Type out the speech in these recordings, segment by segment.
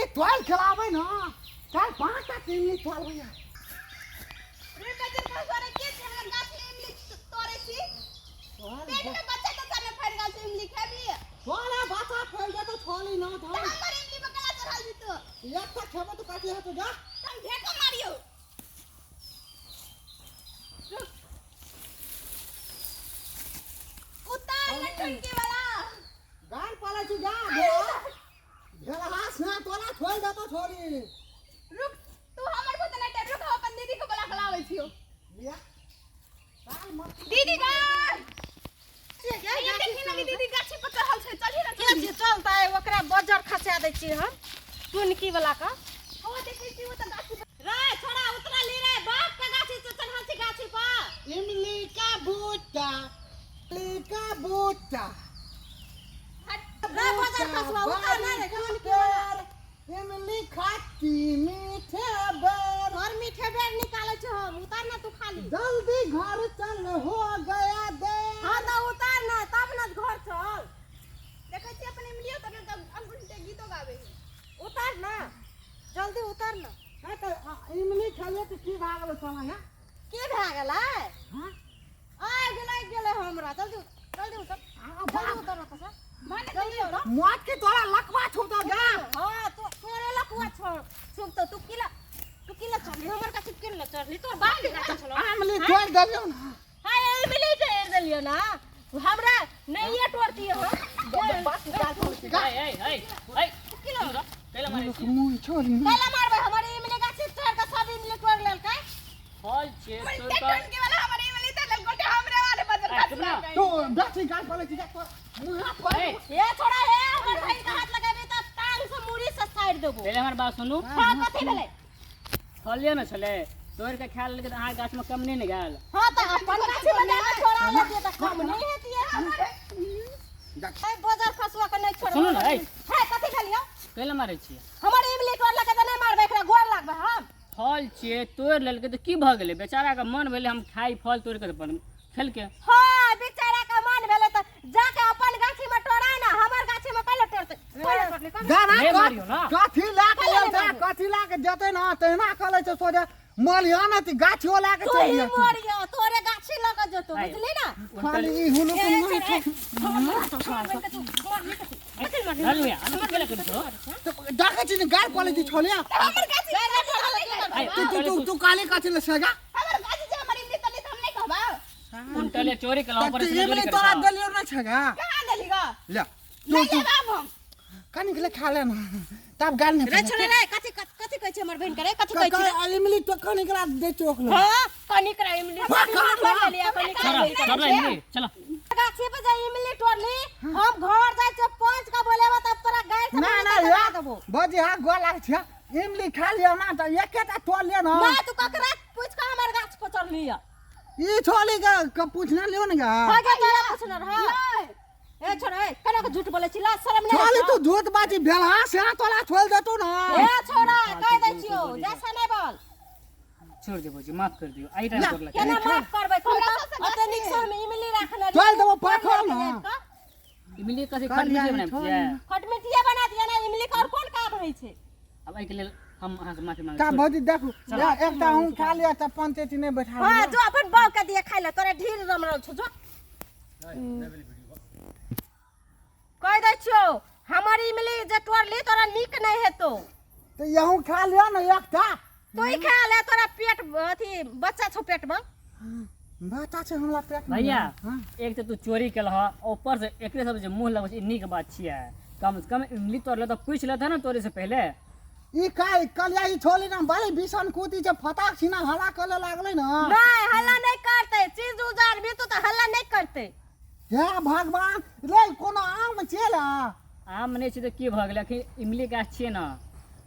इमली तोड़ खिलाबै ना चार पाँच टा इमली तोड़ भैया। रे बजर खसरे के छै हमरा गाछ में इमली तोड़े छी। पेट में बच्चा तच्चा ने फड़ गेल छै, इमली खेबी? तोरा बच्चा फैल जेतौ छोली ना तऽ धर। हमर इमली पर केना चढ़ल जेतौ? एकटा खेबो तऽ कथी हेतौ जा। हम ढेको मारियौ। रुक। उतार ले टुनकी वाला। गान पालै छी जा भेला भेला से तोरा छोड़ि देतौ छोरी। रुक तू हमर भूत नहि टर, रुक हम अपन दीदी के बोला के लाबै छियौ। लिया काल मत। दीदी गाय ये देखी ना कि दीदी गाछी पर चढ़ल छै, चलही ना। के छी? चल तऽ ओकरा बजर खसा दै छी हम टुनकी वाला का। हो देखै छी ओ तऽ गाछी पर। रे छोड़ा उतरा ली रे, बाप के गाछी से चढ़ल छी गाछी पर। इमली का बूटा, इमली का बूटा। रे बजर खसवा उतर ना रे टुनकी वाला। इमली खाती मीठे बेर। तोर मीठे बेर निकालै छी हम, उतर ना तू खाली। जल्दी घर चल हो गया दे। हाँ तऽ उतर ना तब ना घर चल। देखै छी अपन इमलियो तऽ अंकुर के गीतो गाबै है। उतर ना जल्दी उतर ना। है तऽ इमली खेलिए तऽ की भए गेलै साला यहाँ? की भए गेलै? हाँ? आगि लागि गेलै हमरा, जल्दी उतर जल्दी उतर जल्दी उतर ओतऽ से। भने जल्दी उतर। मौत के तोरा लकवा छूटो जा। हाँ तो तोरे लकुआ छोड़ छुपतो, तू किला तू किला चढ़ली हमर गाछी, किला चढ़ली तोर बाप के गाछी छलो। इमली तोड़ देलियौ ना। हाँ इमली तोड़ देलियौ ना, हमरा नहिये तोड़ती हो। ए ए ए ए किला कैला मारै छी? मुँह छोड़। कैला मारबै? हमर इमली गाछी चढ़ के सब इमली तोड़ लेलकै। फल छियै बोलते तोड़ कऽ। टुनकी वाला हमर इमली तऽ लेलकै, हमरे वाले बजर ए, चुप ना। खसलकै। तू गाछी गाछ पड़ै छी जा तोर मुँह हाथ ए, हे छोड़ा हे, हमर भाई के हाथ लगाबी तऽ टांग से मुड़ी से साइड देबो। पहिले हमर बात सुनू। हाँ कथी भेलै? फले ने छलै तोड़ि कऽ खाय लेलकै तऽ अहाँके गाछमे कम नहि ने गेल? हाँ तऽ अपन गाछी में जाके छोड़ा लेतियै तऽ कम नहि हेतियै। ए बजर खसुआ के नहि छोड़बै। सुनू ने, ए। हे कथी भेलियौ? कैला मारै छियै? हमर इमली तोड़लकै तऽ नहि मारबै? एकरा गोर लागबै हम? फल छियै तोड़ि लेलकै तऽ की भऽ गेलै? बेचाराके मन भेलै हम खाइ फल तोड़ि कऽ तऽ अपन खेलकै। हाँ बेचारा के मन भेलै तऽ जाके अपन गाछी में तोड़ा ना, हमर गाछी में कैला तोड़तै? कैला तोड़ली? गाना नहि मारियौ ना। कथी लए के आयल छै? कथी लए के जेतै ना तहिना कलै छै सोझे मलिया ने ती गाछियो लए के तू चलि ही जेतै। मरियो, तोरे गाछी लऽ के जेतौ, आइ। बुझली ना? खाली ई हुलुक ए, मुँह छोड़, ए, धरू या, अहाँ कैला करै छहो? देखै छी ने गाय पलै छी छोलिया। हमर गाछी आइ, तू तू तू तू काले कथी ले सेगा? हमर गाछी जे हमर इमली तोड़ली तऽ हम नहि कहबौ? उनटले चोरी केलहुँ ऊपर तू से चोरी इमली करै तोरा छहो। देलियौ नहि छगा? कहाँ देली ग? ले तू नहि तू लेब आब हम। कनिक ले खा ले ना तब गाल नहि। रे छोड़े रे, कथी कथी कहै छै हमर बहिन के रे? कथी कहै छै रे? इमली तो कनिक ला दे चोख ले। हाँ कनिक रा इमली वाह, तोड़ वाह। लेलियै, कनिक रा छोड़ा इमली। छोड़ा इमली चलो। गाछी पर जाई इमली तोड़ली, हम घर जाइ छै पंच का बोलेबा तब तोरा गारि से ना मुँह ना तक या दबा देबो। भौजी हाँ गोर लाग छै, इमली खा लियौ ना तऽ एकेटा तोड़ लियौ ना। ना तू ककरा पूछ के हमर गाछ पर चढ़ली है? ई छोली के के पूछना लियौ ने गा। हाँ गे तोरा पूछना रह। ए छोड़, ए केना के झूठ बोलै छी? लाज शरम नहि छोली होइ तू छौ? झूठ बाजी भेल हाँ से तोरा छोड़ देतौ ना। ए छोड़ा कहि दै छियौ जैसा नहि बोल। छोड़ दे भौजी, माफ कर दियौ एहि टाइम तोड़लकै। केना माफ करबै कहू हमरा तऽ? सबसँ ओते नीक से हम इमली राखने रहियै। चल देबो पाखर ना। इमली कथी खटमिठिये बनाबै छियै? खटमिठिये बना दिया ना, इमली के और कोन काम होइ छै? आब एहिके लेल हम अहाँसँ माफी मांगै ता छी। भौजी देखू एकटा हम खा लिअ तऽ पंचायती नहि बैठा। हाँ जो अपन बाप के दिए खाइ ले, तोरे ढील रमरल छौ। जो कहि दै छियौ हमर इमली जे तोड़ली तोरा नीक नहि हेतौ। तऽ यहूँ खा लिअ ने एकटा। तू ही खा ले, तोरा पेट अथी बच्चा छौ पेट में। बच्चा छै हमरा पेट में। भैया हाँ। एक तऽ तू चोरी केलह ऊपर से एकरे सब जे मुँह लगबै छै, ई नीक बात छियै? कम से कम इमली तोड़ले तऽ पूछि लेतह ने तोड़े से पहिले। ई काय कलिया ई छोली ना बड़ी भीषण कूदी छै, फटाक छिना हल्ला करे लागलै ना। नहीं हल्ला नहीं करते, चीज उजार भी तो हल्ला नहीं करते। हे भगवान रे कोनो आम छै ला? आम नहि छै तऽ की भऽ गेलै, अखन इमली गाछ छियै ने।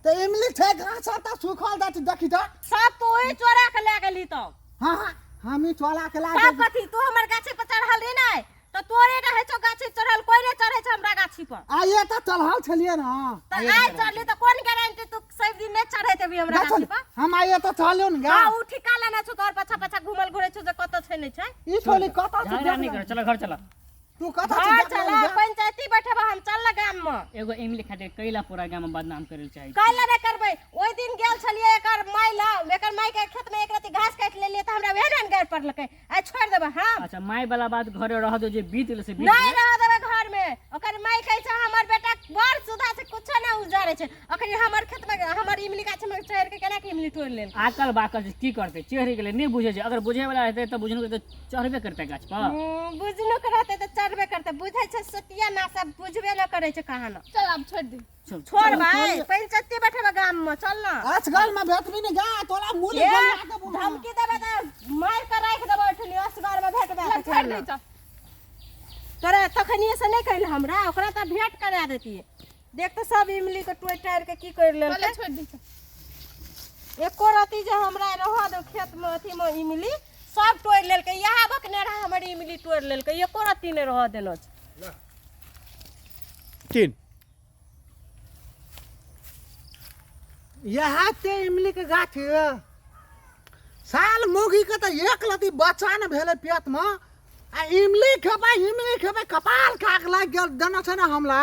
तऽ इमली छै गाछ सब तऽ सुखल जाइ छै देखी तऽ। सब तू ही चोरा के लए गेली तो। हाँ हाँ हम ही चोरा के ला सब गेली। कथी तू हमर गाछी पर चढ़ल रही नहीं तऽ तोरे रहै छौ गाछी चढ़ल, कोई नहि चढ़ै छै हमरा गाछी पर। आ ये तऽ चढ़ल छलियै ना। तऽ आइ चढ़ली तऽ कोन गारंटी तू सब दिन नहि चढ़ैत हेबही हमरा जा गाछी चल, पर? हम आइए तऽ चढ़लियौ ने गा। हाँ उ ठिका लेने छौ तोहर पाछा पाछा घुमल घुरै छौ जे कतऽ छै नहि छै। ई छोली कतऽ छै? झगड़ा नहि करो, चलो घर चलो। तू कतऽ घर छी? चल, पंचायती बैठबा हम, चल ना गाम में। एगो इमली खातिर कैला पूरा गाम में बदनाम करे लए चाहै छी? काल्हि नहि करबै। ओहि दिन गेल छलियै एकर माय लग, एकर माय के खेत में एक रत्ती घास काटि लेलियै तऽ हमरा वएह ने गारि पड़लकै। आइ छोड़ि देबै हम? अच्छा, माय वाला बात घरे रह दो, जे बीत गेलै से बीत नहि गेलै। रह देबै घर में। ओकर माय कहै छै हमर बेटा बड़ सुधा छै, कुछो नहि उजारै छै। अखन हमर खेत में हमर इमली गाछ में चढ़ि के केना के इमली तोड़ि लेल? आकल बाकल छै, की करतै, चढ़ि गेलै, नहि बुझै छै। अगर बुझै वाला हेतै तऽ बुझनु तऽ चढ़बे करतै गाछ पर। बुझनुक रहतै तऽ चढ़बे करतै। बुझै छै सतिया ना, सब बुझबे नहि करै छै कहाँ ना। चल, आब छोड़ दे। चल। छोड़ भाई, पंचायती बैठेबै गाम में, चल ना। असगल में भेटबी ने जा, तोरा मूली ए, गलिया देबो। धमकी देबै तऽ मारि कऽ राखि देबै ओहिठुनी, असगर में भेटबै चल, तऽ छोड़ चल दे ना। चल। तोरा तखनिए से नहि कहल हमरा, ओकरा तऽ भेंट करा देतियै। देख तऽ सब इमली के टोहि टारि के की करि पहले लेलकै। छोड़ दे चल। एको रत्ती जे हमरा रहऽ दो खेत में अथी में, इमली सब तोड़ि लेलकै। इएह बकने रहे हमर इमली तोड़ि लेलकै, एको रत्ती नहि रहऽ देलो छै। 3। इएह ते इमली के गाछ ये। साल मौगी के तऽ एक लती बच्चा ने भेलै पेट में, आ इमली खेबै इमली खेबै, कपाल खाक लागि गेल देने छै ने हमरा।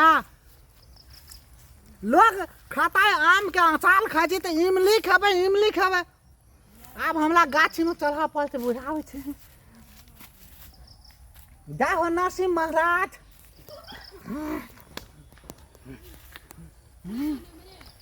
लोग खाता है आम के अचार खाइ छै तऽ इमली खेबै इमली खेबै। आब हमरा गाछीमे चढ़ऽ पड़तै, बुझाबै छै। जय हो नरसिंह महाराज।